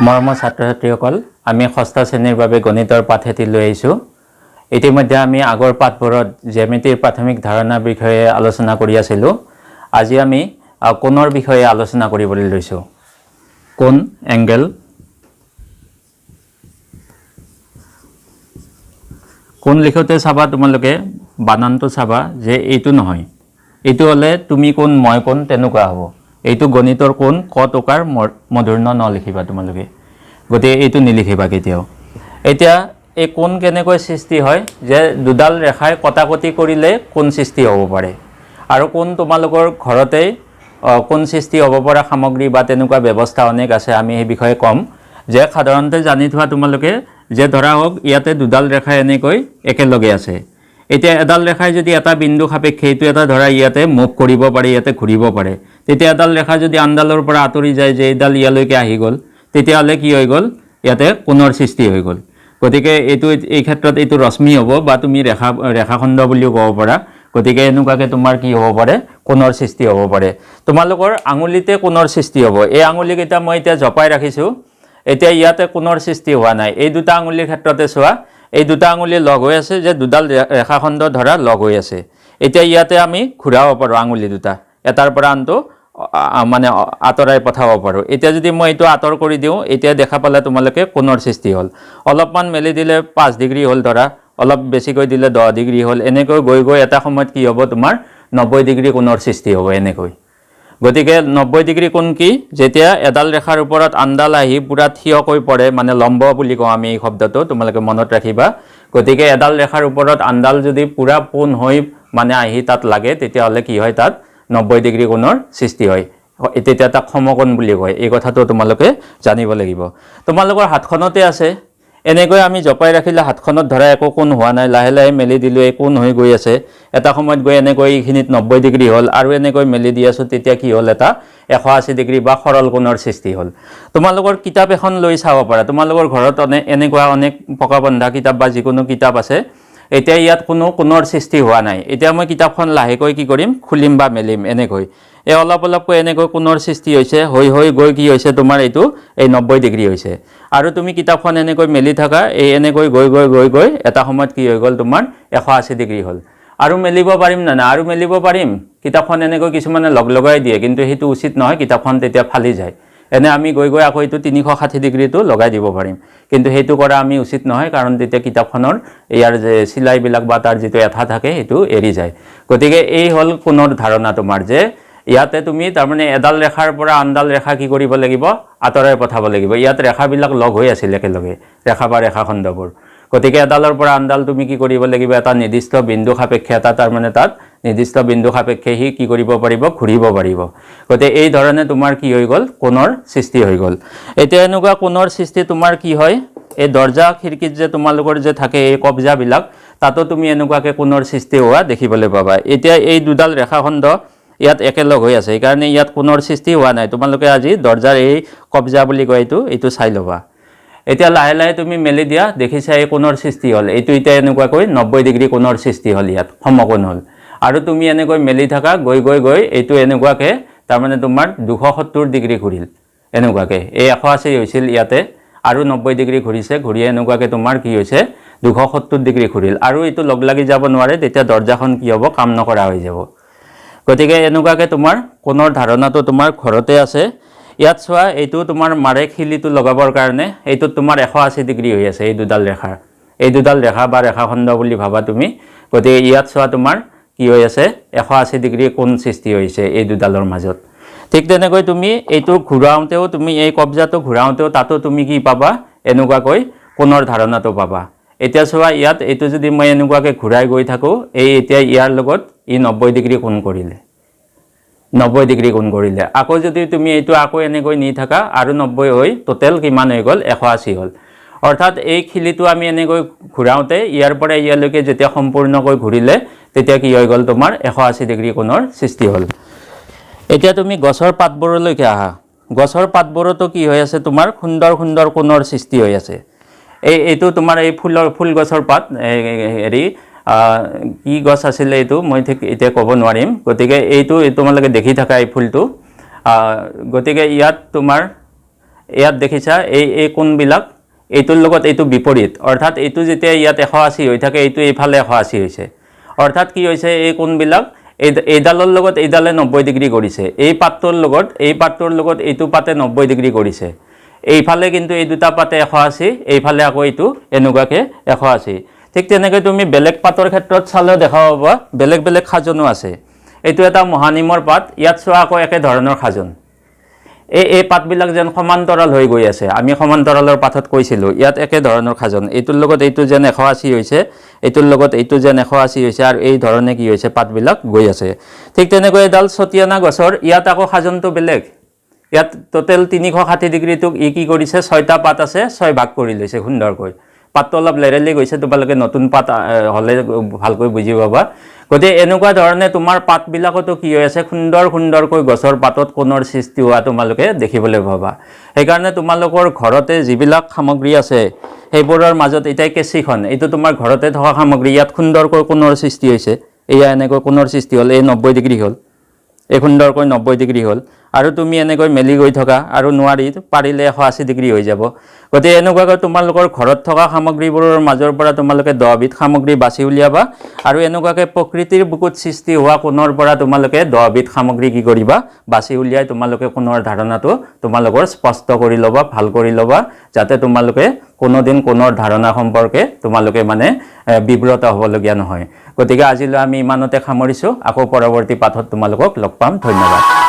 মৰমৰ ছাত্ৰ ছাত্ৰীসকল, আমি ষষ্ঠ শ্ৰেণীৰ বাবে গণিতৰ পাঠ এটি লৈ আহিছোঁ। ইতিমধ্যে আমি আগৰ পাঠবোৰত জ্যামিতিৰ প্ৰাথমিক ধাৰণাৰ বিষয়ে আলোচনা কৰি আছিলোঁ। আজি আমি কোণৰ বিষয়ে আলোচনা কৰিবলৈ লৈছোঁ। কোণ, এংগেল। কোণ লিখোঁতে চাবা, তোমালোকে বানানটো চাবা যে এইটো নহয়। এইটো হ'লে তুমি কোন, মই কোন তেনেকুৱা হ'ব। এইটো গণিতৰ কোণ, ক টোকাৰ মধুৰ্ণ ন লিখিবা তোমালোকে। গতিকে এইটো নিলিখিবা কেতিয়াও। এতিয়া এই কোণ কেনেকৈ সৃষ্টি হয় যে দুডাল ৰেখাই কটাকটি কৰিলে কোণ সৃষ্টি হ'ব পাৰে। আৰু কোণ তোমালোকৰ ঘৰতেই কোণ সৃষ্টি হ'ব পৰা সামগ্ৰী বা তেনেকুৱা ব্যৱস্থা অনেক আছে, আমি সেই বিষয়ে ক'ম। যে সাধাৰণতে জানি থোৱা তোমালোকে যে ধৰা হওক ইয়াতে দুডাল ৰেখা এনেকৈ একেলগে আছে। এতিয়া এডাল ৰেখাই যদি এটা বিন্দু সাপেক্ষে এইটো এটা ধৰা ইয়াতে মুভ কৰিব পাৰে, ইয়াতে ঘূৰিব পাৰে, তেতিয়া এডাল ৰেখা যদি আনডালৰ পৰা আঁতৰি যায় যে এইডাল ইয়ালৈকে আহি গ'ল, তেতিয়াহ'লে কি হৈ গ'ল? ইয়াতে কোণৰ সৃষ্টি হৈ গ'ল। গতিকে এইটো এই ক্ষেত্ৰত এইটো ৰশ্মি হ'ব বা তুমি ৰেখাখণ্ড বুলিও ক'ব পাৰা। গতিকে এনেকুৱাকৈ তোমাৰ কি হ'ব পাৰে? কোণৰ সৃষ্টি হ'ব পাৰে। তোমালোকৰ আঙুলিতে কোণৰ সৃষ্টি হ'ব। এই আঙুলিকেইটা মই এতিয়া জপাই ৰাখিছোঁ। এতিয়া ইয়াতে কোণৰ সৃষ্টি হোৱা নাই। এই দুটা আঙুলিৰ ক্ষেত্ৰতে চোৱা, এই দুটা আঙুলি লগ হৈ আছে যে দুডাল ৰেখাখণ্ড ধৰা লগ হৈ আছে। এতিয়া ইয়াতে আমি ঘূৰাব পাৰোঁ আঙুলি দুটা, এটাৰ পৰা আনটো মানে আঁতৰাই পঠাব পাৰোঁ। এতিয়া যদি মই এইটো আঁতৰ কৰি দিওঁ, এতিয়া দেখা পালে তোমালোকে কোণৰ সৃষ্টি হ'ল। অলপমান মেলি দিলে 5 ডিগ্ৰী হ'ল ধৰা, অলপ বেছিকৈ দিলে 10 ডিগ্ৰী হ'ল। এনেকৈ গৈ গৈ এটা সময়ত কি হ'ব? তোমাৰ 90 ডিগ্ৰী কোণৰ সৃষ্টি হ'ব এনেকৈ। গতিকে 90 ডিগ্ৰী কোণ কি? যেতিয়া এডাল ৰেখাৰ ওপৰত আনডাল আহি পূৰা থিয়কৈ পৰে, মানে লম্ব বুলি কওঁ আমি এই শব্দটো, তোমালোকে মনত ৰাখিবা। গতিকে এডাল ৰেখাৰ ওপৰত আনডাল যদি পূৰা পোন হৈ মানে আহি তাত লাগে, তেতিয়াহ'লে কি হয়? তাত 90 ডিগ্ৰী কোণৰ সৃষ্টি হয়। তেতিয়া তাক সমকোণ বুলি কয়। এই কথাটো তোমালোকে জানিব লাগিব। তোমালোকৰ হাতখনতে আছে। এনেকৈ আমি জপাই ৰাখিলে হাতখনত ধৰা একো কোণ হোৱা নাই। লাহে লাহে মেলি দিলোঁ, এই কোণ হৈ গৈ আছে। এটা সময়ত গৈ এনেকৈ এইখিনিত 90 ডিগ্ৰী হ'ল। আৰু এনেকৈ মেলি দি আছোঁ, তেতিয়া কি হ'ল? এটা 180 ডিগ্ৰী বা সৰল কোণৰ সৃষ্টি হ'ল। তোমালোকৰ কিতাপ এখন লৈ চাব পাৰা। তোমালোকৰ ঘৰত এনেকুৱা অনেক পকা বন্ধা কিতাপ বা যিকোনো কিতাপ আছে। এতিয়া ইয়াত কোনো কোণৰ সৃষ্টি হোৱা নাই। এতিয়া মই কিতাপখন লাহেকৈ কি কৰিম? খুলিম বা মেলিম এনেকৈ। এই অলপ অলপকৈ এনেকৈ কোণৰ সৃষ্টি হৈছে, হৈ হৈ গৈ কি হৈছে তোমাৰ? এইটো এই 90 ডিগ্ৰী হৈছে। আৰু তুমি কিতাপখন এনেকৈ মেলি থাকা, এই এনেকৈ গৈ গৈ গৈ গৈ এটা সময়ত কি হৈ গ'ল তোমাৰ? 180 ডিগ্ৰী হ'ল। আৰু মেলিব পাৰিম নে নাই? আৰু মেলিব পাৰিম কিতাপখন এনেকৈ। কিছুমানে লগ লগাই দিয়ে, কিন্তু সেইটো উচিত নহয়, কিতাপখন তেতিয়া ফালি যায়। এনে আমি গৈ গৈ আকৌ এইটো 360 ডিগ্ৰীটো লগাই দিব পাৰিম, কিন্তু সেইটো কৰা আমি উচিত নহয়, কাৰণ তেতিয়া কিতাপখনৰ ইয়াৰ যে চিলাইবিলাক বা তাৰ যিটো এঠা থাকে, সেইটো এৰি যায়। গতিকে এই হ'ল কোণৰ ধাৰণা তোমাৰ যে ইয়াতে তুমি তাৰমানে এডাল ৰেখাৰ পৰা আনডাল ৰেখা কি কৰিব লাগিব? আঁতৰাই পঠাব লাগিব। ইয়াত ৰেখাবিলাক লগ হৈ আছিল একেলগে, ৰেখা বা ৰেখাখণ্ডবোৰ। গতিকে এডালৰ পৰা আনডাল তুমি কি কৰিব লাগিব? এটা নিৰ্দিষ্ট বিন্দু সাপেক্ষে, এটা তাৰমানে তাত নিৰ্দিষ্ট বিন্দু সাপেক্ষে সি কি কৰিব পাৰিব? ঘূৰিব পাৰিব। গতিকে এই ধৰণে তোমাৰ কি হৈ গ'ল? কোণৰ সৃষ্টি হৈ গ'ল। এতিয়া এনেকুৱা কোণৰ সৃষ্টি তোমাৰ কি হয়? এই দৰ্জা খিৰিকীত যে তোমালোকৰ যে থাকে এই কব্জাবিলাক, তাতো তুমি এনেকুৱাকৈ কোণৰ সৃষ্টি হোৱা দেখিবলৈ পাবা। এতিয়া এই দুডাল ৰেখাখণ্ড ইয়াত একেলগ হৈ আছে, সেইকাৰণে ইয়াত কোণৰ সৃষ্টি হোৱা নাই। তোমালোকে আজি দৰ্জাৰ এই কব্জা বুলি কয় এইটো, এইটো চাই ল'বা। এতিয়া লাহে লাহে তুমি মেলি দিয়া, দেখিছা এই কোণৰ সৃষ্টি হ'ল। এইটো এতিয়া এনেকুৱাকৈ 90 ডিগ্ৰী কোণৰ সৃষ্টি হ'ল, ইয়াত সমকোণ হ'ল। আৰু তুমি এনেকৈ মেলি থাকা, গৈ গৈ গৈ এইটো এনেকুৱাকৈ তাৰমানে তোমাৰ 270 ডিগ্ৰী ঘূৰিল এনেকুৱাকৈ। এই 180 হৈছিল ইয়াতে, আৰু 90 ডিগ্ৰী ঘূৰিছে, ঘূৰি এনেকুৱাকৈ তোমাৰ কি হৈছে? 270 ডিগ্ৰী ঘূৰিল। আৰু এইটো লগ লাগি যাব নোৱাৰে, তেতিয়া দৰ্জাখন কি হ'ব? কাম নকৰা হৈ যাব। গতিকে এনেকুৱাকৈ তোমাৰ কোণৰ ধাৰণাটো তোমাৰ ঘৰতে আছে। ইয়াত চোৱা, এইটো তোমাৰ মাৰে খিলিটো লগাবৰ কাৰণে। এইটোত তোমাৰ 180 ডিগ্ৰী হৈ আছে এই দুডাল ৰেখা। এই দুডাল ৰেখা বা ৰেখাখণ্ড বুলি ভাবা তুমি। গতিকে ইয়াত চোৱা, তোমাৰ কি হৈ আছে? 180 ডিগ্ৰী কোণ সৃষ্টি হৈছে এই দুডালৰ মাজত। ঠিক তেনেকৈ তুমি এইটো ঘূৰাওঁতেও, তুমি এই কব্জাটো ঘূৰাওঁতেও তাতো তুমি কি পাবা? এনেকুৱাকৈ কোণৰ ধাৰণাটো পাবা। এতিয়া চোৱা, ইয়াত এইটো যদি মই এনেকুৱাকৈ ঘূৰাই গৈ থাকোঁ, এই এতিয়া ইয়াৰ লগত ই 90 ডিগ্ৰী কোণ কৰিলে, 90 ডিগ্ৰী কোণ কৰিলে। আকৌ যদি তুমি এইটো আকৌ এনেকৈ নি থাকা, আৰু 90 হৈ টোটেল কিমান হৈ গ'ল? 180 হ'ল। অৰ্থাৎ এই খিলিটো আমি এনেকৈ ঘূৰাওঁতে ইয়াৰ পৰা ইয়ালৈকে যেতিয়া সম্পূৰ্ণকৈ ঘূৰিলে, তেতিয়া কি হৈ গ'ল? তোমাৰ 180 ডিগ্ৰী কোণৰ সৃষ্টি হ'ল। এতিয়া তুমি গছৰ পাতবোৰলৈকে আহা। গছৰ পাতবোৰতো কি হৈ আছে? তোমাৰ সুন্দৰ সুন্দৰ কোণৰ সৃষ্টি হৈ আছে। এইটো তোমাৰ এই ফুলৰ ফুল গছৰ পাত, হেৰি কি গছ আছিলে এইটো মই ঠিক এতিয়া ক'ব নোৱাৰিম। গতিকে এইটো তোমালোকে দেখি থাকা এই ফুলটো। গতিকে ইয়াত তোমাৰ ইয়াত দেখিছা এই এই কোণবিলাক এইটোৰ লগত এইটো বিপৰীত, অৰ্থাৎ এইটো যেতিয়া ইয়াত 180 হৈ থাকে, এইটো এইফালে 180 হৈছে। অৰ্থাৎ কি হৈছে, এই কোণবিলাক এই এইডালৰ লগত এইডালে 90 ডিগ্ৰী কৰিছে, এই পাতটোৰ লগত এইটো পাতে 90 ডিগ্ৰী কৰিছে। এইফালে কিন্তু এই দুটা পাতে 180, এইফালে আকৌ এইটো এনেকুৱাকৈ 180। ঠিক তেনেকৈ তুমি বেলেগ পাতৰ ক্ষেত্ৰত চালেও দেখা পাবা বেলেগ বেলেগ খাজনো আছে। এইটো এটা মহানিমৰ পাত, ইয়াত চোৱা আকৌ একে ধৰণৰ খাজন। এই এই পাতবিলাক যেন সমান্তৰাল হৈ গৈ আছে। আমি সমান্তৰালৰ পাঠত কৈছিলোঁ, ইয়াত একে ধৰণৰ খাজন, এইটোৰ লগত এইটো যেন 180 হৈছে, এইটোৰ লগত এইটো যেন 180 হৈছে, আৰু এই ধৰণে কি হৈছে, পাতবিলাক গৈ আছে। ঠিক তেনেকৈ এডাল চতিয়ানা গছৰ, ইয়াত আকৌ খাজনটো বেলেগ। ইয়াত টোটেল 360 ডিগ্ৰীটোক ই কি কৰিছে, ছয়টা পাত আছে, ছয় ভাগ কৰি লৈছে সুন্দৰকৈ। পাতটো অলপ লেৰেলি গৈছে, তোমালোকে নতুন পাত হ'লে ভালকৈ বুজি পাবা। গতিকে এনেকুৱা ধৰণে তোমাৰ পাতবিলাকতো কি হৈ আছে, সুন্দৰ সুন্দৰকৈ গছৰ পাতত কোণৰ সৃষ্টি হোৱা তোমালোকে দেখিবলৈ পাবা। সেইকাৰণে তোমালোকৰ ঘৰতে যিবিলাক সামগ্ৰী আছে, সেইবোৰৰ মাজত এতিয়া কেঁচিখন, এইটো তোমাৰ ঘৰতে থকা সামগ্ৰী, ইয়াত সুন্দৰকৈ কোণৰ সৃষ্টি হৈছে। এয়া এনেকৈ কোণৰ সৃষ্টি হ'ল, এই 90 ডিগ্ৰী হ'ল, এই সুন্দৰকৈ 90 ডিগ্ৰী হ'ল। আৰু তুমি এনেকৈ মেলি গৈ থকা আৰু নোৱাৰি, পাৰিলে 180 ডিগ্ৰী হৈ যাব। গতিকে এনেকুৱাকৈ তোমালোকৰ ঘৰত থকা সামগ্ৰীবোৰৰ মাজৰ পৰা তোমালোকে 10বিধ সামগ্ৰী বাছি উলিয়াবা আৰু এনেকুৱাকৈ প্ৰকৃতিৰ বুকুত সৃষ্টি হোৱা কোণৰ পৰা তোমালোকে 10বিধ সামগ্ৰী কি কৰিবা, বাছি উলিয়াই তোমালোকে কোণৰ ধাৰণাটো তোমালোকৰ স্পষ্ট কৰি ল'বা, ভাল কৰি ল'বা, যাতে তোমালোকে কোনোদিন কোণৰ ধাৰণা সম্পৰ্কে তোমালোকে মানে বিব্ৰত হ'বলগীয়া নহয়। গতিকে আজিলৈ আমি ইমানতে সামৰিছোঁ। আকৌ পৰৱৰ্তী পাঠত তোমালোকক লগ পাম। ধন্যবাদ।